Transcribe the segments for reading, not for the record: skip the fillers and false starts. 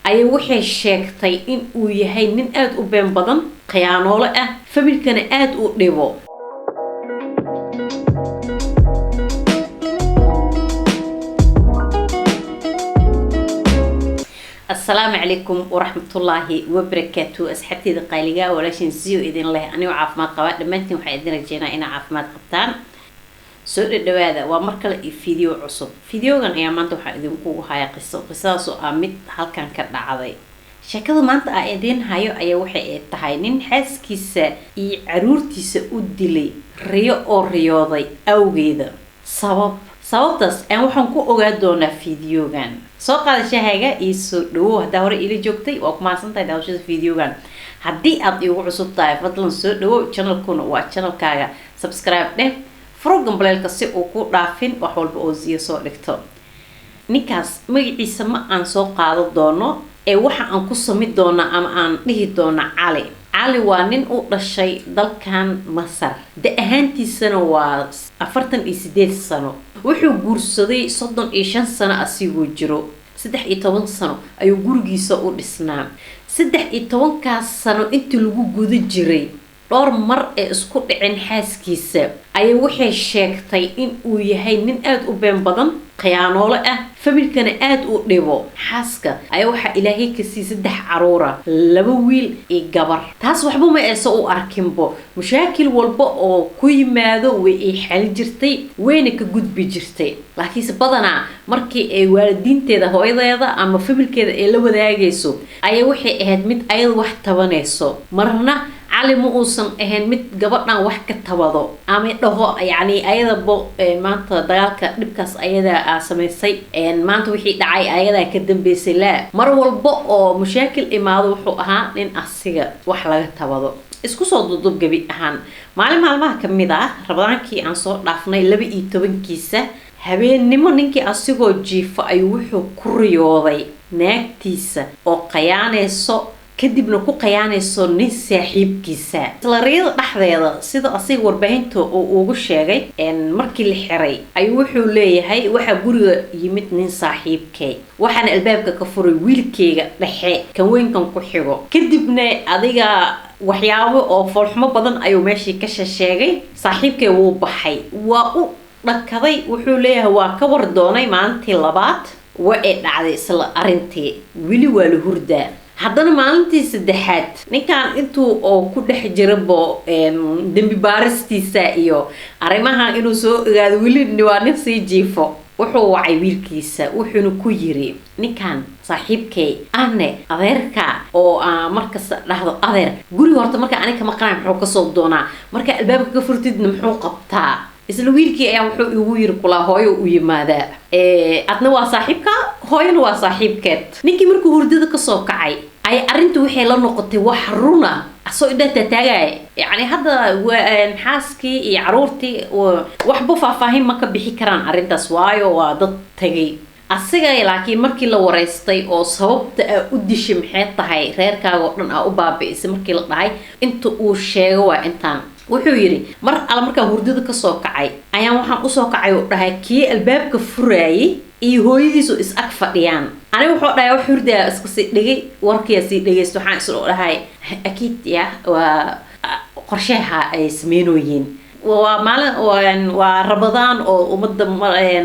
Ayaa waxay sheegtay in uu yahay nin aada u been badan, khiyaanoole ah, familkana aada u dhibo. Asalaamu calaykum waraxmatullaahi wabarakaatu, asxaabteyda qaaliga, walaashin siyo idin leh. Anigoo caafimaad qaba, dhammaantiin waxaa idin rajeynaa inaa caafimaad qabtaan. Soo dhadhawaada, waa mar kale iyo video cusub. Videogan ayaa maanta waxaa idinkugu haya qiso, qisadaas oo ah mid halkan ka dhacday. Sheekada maanta aa idiin hayo ayaa waxay ay tahay nin xaaskiisa iyo caruurtiisa u dilay riyo oo riyooday awgeeda. Sababtaas ayaan waxaan ku ogaa doonaa videogan. Soo qaada shahaaga iyo soo dhawow. Haddaa hore iila joogtay, waa ku mahadsantahay daawashada videogan. Haddii aad iigu cusub tahay, fadlan soo dhawow. Channelkuna waa channelkaaga, subscribe dheh, furo gambaleelka si uu ku dhaafin wax walba oo Ziya soo dhigto. Ninkaas magaciisa ma aan soo qaado doono ee waxa aan ku sami doona ama aan dhihi doona Cali. Cali waa nin u dhashay dalkan Masar, da ahaantiisana waa 48 sano. Wuxuu guursaday 35 sano asigoo jiro. 13 sano ayuu gurigiisa u dhisnaa. 13-kaas sano intii lagu guda jiray, dhowr mar ee isku dhicin xaaskiisa ayaa waxay sheegtay in uu yahay nin aada u been badan, khiyaanoole ah, familkana aada u dhibo. Xaaska ayaa waxaa Ilaahay ka siiyey saddex caruura, laba wiil iyo gabar. Taas waxba ma aysa u arkinbo. Mashaakil walba oo ku yimaado way ay xali jirtay, wayna ka gudbi jirtay. Laakiinse badanaa markii ay waalidiinteeda, hooyadeeda ama familkeeda ay la wadaagayso, ayaa waxay ahayd mid ayada wax tabanayso. Marna Cali ma uusan ahayn mid gabadhan wax ka tabado ama dhaho, yacni ayadabo maanta dagaalka dhibkaas ayadaa aa samaysay, maanta wixii dhacay ayadaa ka dambeysay. Laa, mar walba oo mashaakil imaado wuxuu ahaa nin asiga wax laga tabado. Isku soo dudub, gebi ahaan maalin maalmaha kamid ah, Ramadaankii aan soo dhaafnay 12-kiisa habeennimo, ninkii asigoo jiifo ayuu wuxuu ku riyooday naagtiisa oo qayaanayso, kadibna ku qayaanayso nin saaxiibkiisa. Isla riyada dhexdeeda, sida asiga warbaahinta uu ugu sheegay markii la xiray, ayuu wuxuu leeyahay: "Waxaa guriga yimid nin saaxiibkay, waxaana albaabka ka furay wiilkeyga dhexe, kan weynkan ku xigo." Kadibna adiga waxyaabo oo foolxumo badan ayuu meeshii ka sheegay. Saaxiibkay wuu baxay, waa u dhakaday. Wuxuu leeyahay waa ka war doonay. Maalintii labaad waa ay dhacday isla arintii, weli waa la hurdaa. Haddana maalintii saddexaad, ninkan intuu oo ku dhex jirabo dembi baaristiisa iyo arrimaha inuu soo ogaado, weli waa nin sii jiifo, wuxuu wacay wiilkiisa, wuxuuna ku yiri: "Ninkan saaxiibkay ahne adeerka oo aa markasta dhahdo adeer, guriga horta marka aniga kama qanay, muxuu kasoo doonaa? Marka albaabka ka furtidna muxuu qabtaa?" Isla wiilkii ayaa wuxuu igu yiri: "Kulaa hooyo u yimaadaa, adna waa saaxiibka, hooyana waa saaxiibkeed." Ninkii markuu hurdada kasoo kacay ay arrintu waxay la noqotay wax runa, asoo indhaha taataagaya. Yacni hadda xaaskii iyo caruurtii waxba faahfaahin ma ka bixi karaan arrintaas, waayo waa dad tagay asiga. Laakiin markii la wareystay oo sababta aa u dishay maxay tahay, reerkaaga oo dhan aa u baabi'isay markii la dhahay, inta uu sheego waa intaan. Wuxuu yidhi: "Mar alla markaan hurdada kasoo kacay ayaan waxaan usoo kacay," uu dhahay, "kii albaabka furaayay iyo hooyadiisu is ag fadhiyaan." Aniga wuxuu dhahay wax hurdaa iska sii dhigay, warkiyaa sii dhegaysto. Waxaan isla dhahay akiid ya waa qorsheha ay sameynooyiin, waa maalin, waa Ramadaan oo ummadda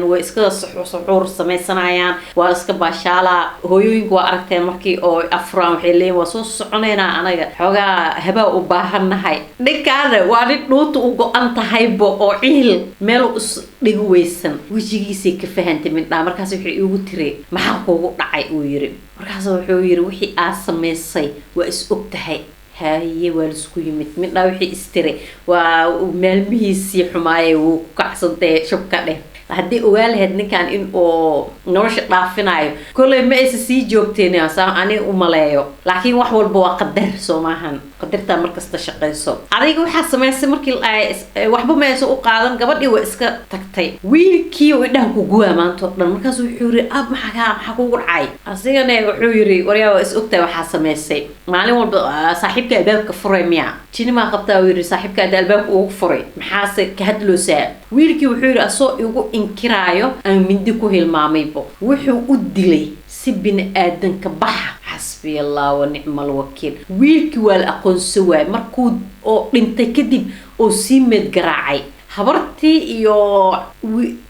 way iska suxuur samaysanayaan, waa iska baashaalaa. Hooyooyinku waa aragteen markii oo afuraan waxay leeyihin: "Waa soo soconaynaa, anaga xoogaa habaa u baahannahay." Ninkaana waa nin dhuuta u go-an tahaybo oo ciil meel is dhigi weysan. Wejigiisay ka fahantay mindhaa. Markaas waxay iigu tiri: "Maxaa kuugu dhacay?" uu yiri. Markaas wuxuu yiri: "Wixii aa samaysay waa is og tahay." Haye, waa laisku yimid. Mindhaa wixii istiri waa maalmihiisii xumaayay, wuu ku kacsantahe, shubka dheh. Haddii ogaa lahayd ninkan in uu nolosha dhaafinayo, kolley ma aysa sii joogteen saa ani u maleeyo. Laakiin wax walba waa qadar, soo maahan? Qadartaa markasta shaqayso. Adiga waxaa samaysay markii waxba ma aysa u qaadan, gabadhii waa iska tagtay. Wiilkii oo indhaha ku guwaa maanta oo dhan. Markaas wuxuu yiri: "Ab, maxaa kugu dhacay?" Asigana wuxuu yiri: "Waryaa, waa is ogtahay waxaa samaysay. Maalin walba saaxiibka albaabka furay, miya jini maa qabtaa?" Uu yiri. "Saaxiibka hadda albaabka ugu furay, maxaase ka hadloosaa?" Wiilkii wuxuu yiri asoo igu inkiraayo aan mindi ku hilmaamaybo. Wuxuu u dilay si bini aadanka baxa. Xasbiya Allah wa nicmal wakiil. Wiilkii waa la aqoonsan waayey markuu oo dhintay kadib oo sii meed garaacay habartii iyo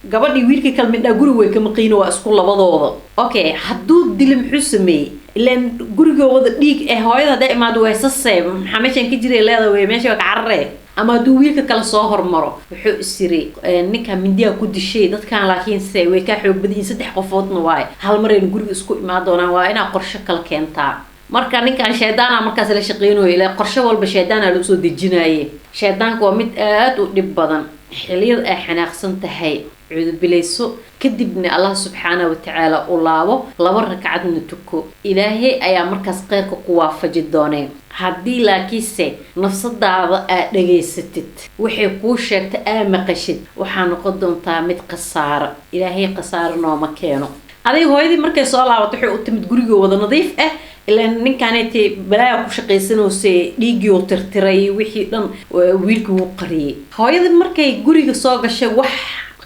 gabadhii. Wiilkii kale midhaa guriga way ka maqiino, waa isku labadooda. Okay, hadduu dilo muxuu sameeyey? Ilaan gurigooda dhiig eh, hooyada hadday imaado waysase, maxaa meeshan ka jiray leeda, wey meesha waa ka carare. Ama hadduu wiilka kale soo hormaro, wuxuu is yiri ninka mindiyaa ku dishay dadkan, laakiin se way kaa xoog badan yihiin, saddex qofoodna waaye, hal marayna guriga isku imaan doonaan, waa inaa qorshe kala keentaa. Marka ninkan shaydaana markaas la shaqeynayo, ilaa qorshe walba shaydaana lagu soo dejinaye. Shaydaanka waa mid aada u dhib badan. Xiliyada ay xanaaqsan tahay cudubilayso, kadibna Allah subxaana watacaala u laabo, laba ragcadna tuko, Ilaahay ayaa markaas kheyrka ku waafaji doonee. Haddii laakiinse nafsadaada aad dhageysatid, waxay kuu sheegta aa maqashid, waxaa noqon doontaa mid khasaaro. Ilaahay khasaaro nooma keeno. Adiga hooyadii markay soo laabato, waxay u timid gurigoo wada nadiif ah, ilaan ninkaaneti balaaya ku shaqaysanayse, dhiiggii uu tirtiray, wixii dhan wiilkii wuu qariyey. Hooyadii markay guriga soo gashay, wax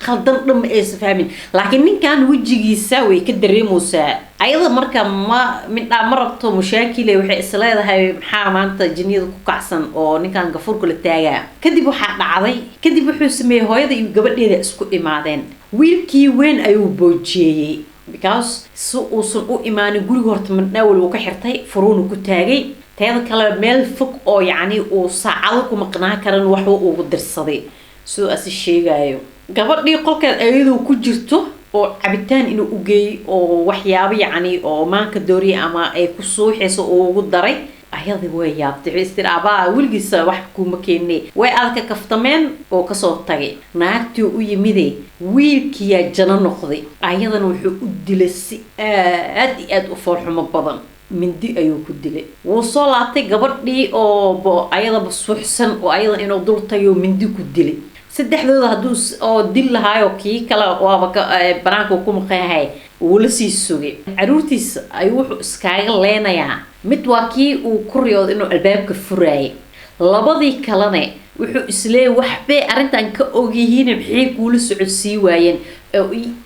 khaldan dhan ma aysa fahmin, laakiin ninkan wejigiisa way ka dareemeysaa ayada. Marka ma midhaa ma rabto mushaakile, waxay isleedahay maxaa maanta jinniyada ku kacsan oo ninkan gafuurka la taagaa. Kadib waxaa dhacday, kadib wuxuu sameeyey, hooyada iyo gabadheeda isku imaadeen. Wiilkii weyn ayuu boojeeyey because si uusan u imaanin guriga. Horta mandhaawal wuu ka xirtay, furuuna ku taagay. Teeda kale, meel fog oo yacni uu saacado ku maqnaa karan waxba ugu dirsaday, siduu asi sheegayo. Gabadhii qolkeed ayadoo ku jirto oo cabitaan inuu u geeyey oo waxyaabo yacni oo maanka dooriya ama ay ku suuxayso uu ugu daray, ayada way yaabtay. Waxay istiri, abaa weligiisa wax kuuma keenay. Way adka kaftameen oo kasoo tagay. Naagtii u yimide, wiilkiyaa jano noqday, ayadana wuxuu u dilay si aad iyo aad u foolxumo badan, mindi ayuu ku dilay. Wuu soo laabtay, gabadhii oo ayadaba suuxsan oo ayada inuu dul tago mindi ku dilay. Saddexdooda hadduu oo dil lahaayo, kii kale waaba ka banaanka ku maqan yahay, wuu la sii sugay. Caruurtiisa ayuu wuxuu iskaaga leenayaa. Mid waa kii uu ku riyooday inuu albaabka furaayay, labadii kalena wuxuu isleeyay waxbay arrintan ka ogyihiin, maxay kuula socodsii waayeen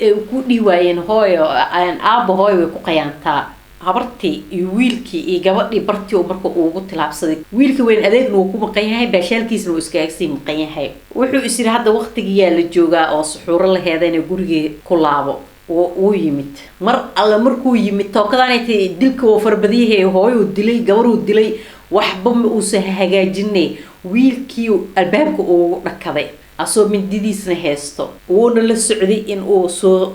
ee ku dhihi waayeen hooyo, aabba, hooyo way ku qayaantaa. Habartii iyo wiilkii iyo gabadhii bartii uu marka uu ugu tilaabsaday. Wiilkii weyn adeegna wuu ku maqan yahay, baashaalkiisna wuu iskaaga sii maqan yahay. Wuxuu is yiri hadda waqtigiyaa la joogaa oo suxuuro la heedayna gurigii ku laabo. Wuu yimid. Mar alle markuu yimid, tookadaanay dilka wuu farabadyahay, hooyuu dilay, gabaruu dilay, waxba ma uusan hagaajinay. Wiilkii albaabka ugu dhakaday asoo mindidiisna haysto, wuuna la socday in uu soo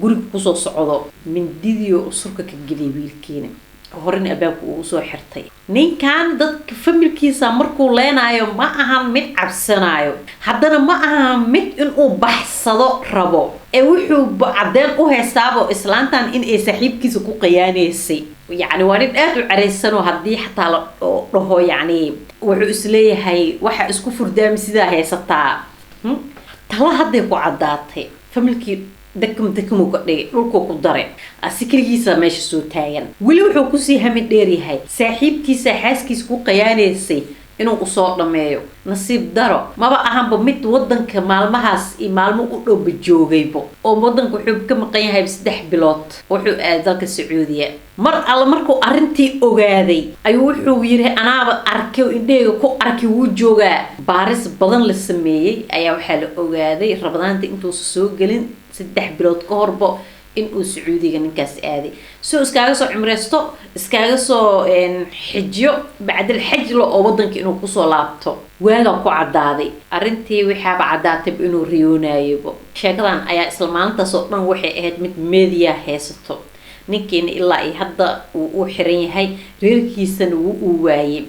guriga kusoo socdo. Mindidii surka ka geliyay wiilkiina, horena albaabka uu usoo xirtay. Ninkan dadka familkiisa markuu leenaayo ma ahan mid cabsanaayo, haddana ma ahan mid inuu baxsado rabo, ee wuxuu cadeen u haystaaba islaantan in ay saaxiibkiisa ku qayaanaysay. Yacni waa nin aada u caraysanoo haddii xataa la dhaho, yacni wuxuu isleeyahay waxa isku furdaami sidaa haysataa. Tala hadday ku caddaatay, familkii dakam dakamuu ka dhigay, dhulkuu ku daray, asi keligiisa meesha soo taagan. Weli wuxuu kusii hamin dheeryahay saaxiibkiisa xaaskiisa ku qayaanaysay inuu usoo dhameeyo. Nasiib daro, maba ahanba mid wadanka maalmahaas iyo maalmo u dhowba joogaybo, oo wadanka wuxuu ka maqan yahay 3 bilood. Wuxuu aaday dalka Sacuudiya. Mar alle markuu arrintii ogaaday ayuu wuxuu yiri anaaba arkay oo indhahayga ku arkay, wuu joogaa. Baaris badan la sameeyey ayaa waxaa la ogaaday Ramadaanta intuusa soo gelin 3 bilood ka horba inuu Sacuudiga ninkaas aaday, si uu iskaaga soo cumreysto, iskaaga soo xijiyo, bacdal xajlo oo wadanka inuu kusoo laabto. Waagaa ku caddaaday arrintii, waxaaba caddaatayba inuu riyoonayaba. Sheekadan ayaa isla maalintaas oo dhan waxay ahayd mid media haysato. Ninkiina ilaa iyo hadda uu u xiran yahay, reerkiisana wuu uu waayey.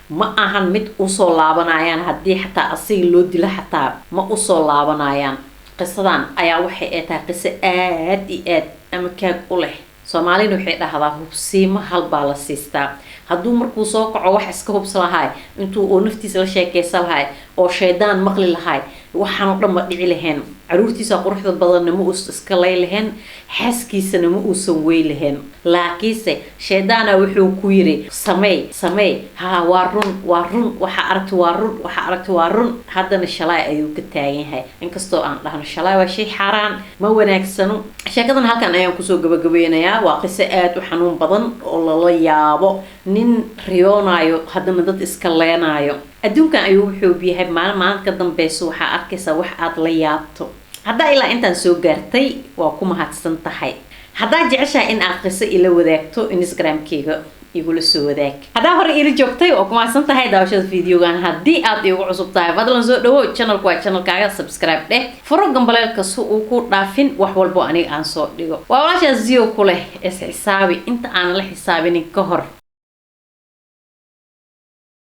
Ma ahan mid usoo laabanayaan, haddii xataa asiga loo dilo xataa ma usoo laabanayaan. Qisadan ayaa waxay ay tahay qiso aad iyo aad ama kaag u leh. Soomaalina waxay dhahdaa hubsiimo hal baa la siistaa. Hadduu markuu soo kaco wax iska hubsa lahaay, intuu uu naftiisa la sheekeysan lahaay oo shaydaan maqli lahaay, waxaan oo dhan ma dhici lahayn. Caruurtiisa quruxda badanna ma uusan iska lay lahayn, xaaskiisana ma uusan wey lahayn, laakiinse shaydaana wuxuu ku yiri: "Sameey, sameey." Haa, waa run, waa run, waxa aragti waa run, waxa aragti waa run. Haddana shalaay ayuu ka taagan yahay, inkastoo aan dhahno shalaay waa shay xaaraan, ma wanaagsano. Sheekadan halkan ayaan kusoo gabagabeynayaa. Waa qiso aada u xanuun badan oo lala yaabo, nin riyoonayo haddana dad iska leenaayo. Adduunkan ayuu wuxuu yahay maalin maalin ka dambeyso waxaa arkaysaa wax aada la yaabto. Haddaa ilaa intaan soo gaartay, waa ku mahadsan tahay. Haddaa jeceshahay in aad qiso ila wadaagto, Instagramkeyga igula soo wadaag. Haddaa hore iila joogtay, waa ku mahadsan tahay daawashada videogan. Haddii aad iigu cusub tahay, fadlan soo dhawow. Channelku waa channelkaaga. Subscribe dheh, furo gambaleelka si uu ku dhaafin wax walbo aniga aan soo dhigo. Waa walaashaa Zio ku leh is xisaabi inta aanan la xisaabinin ka hor.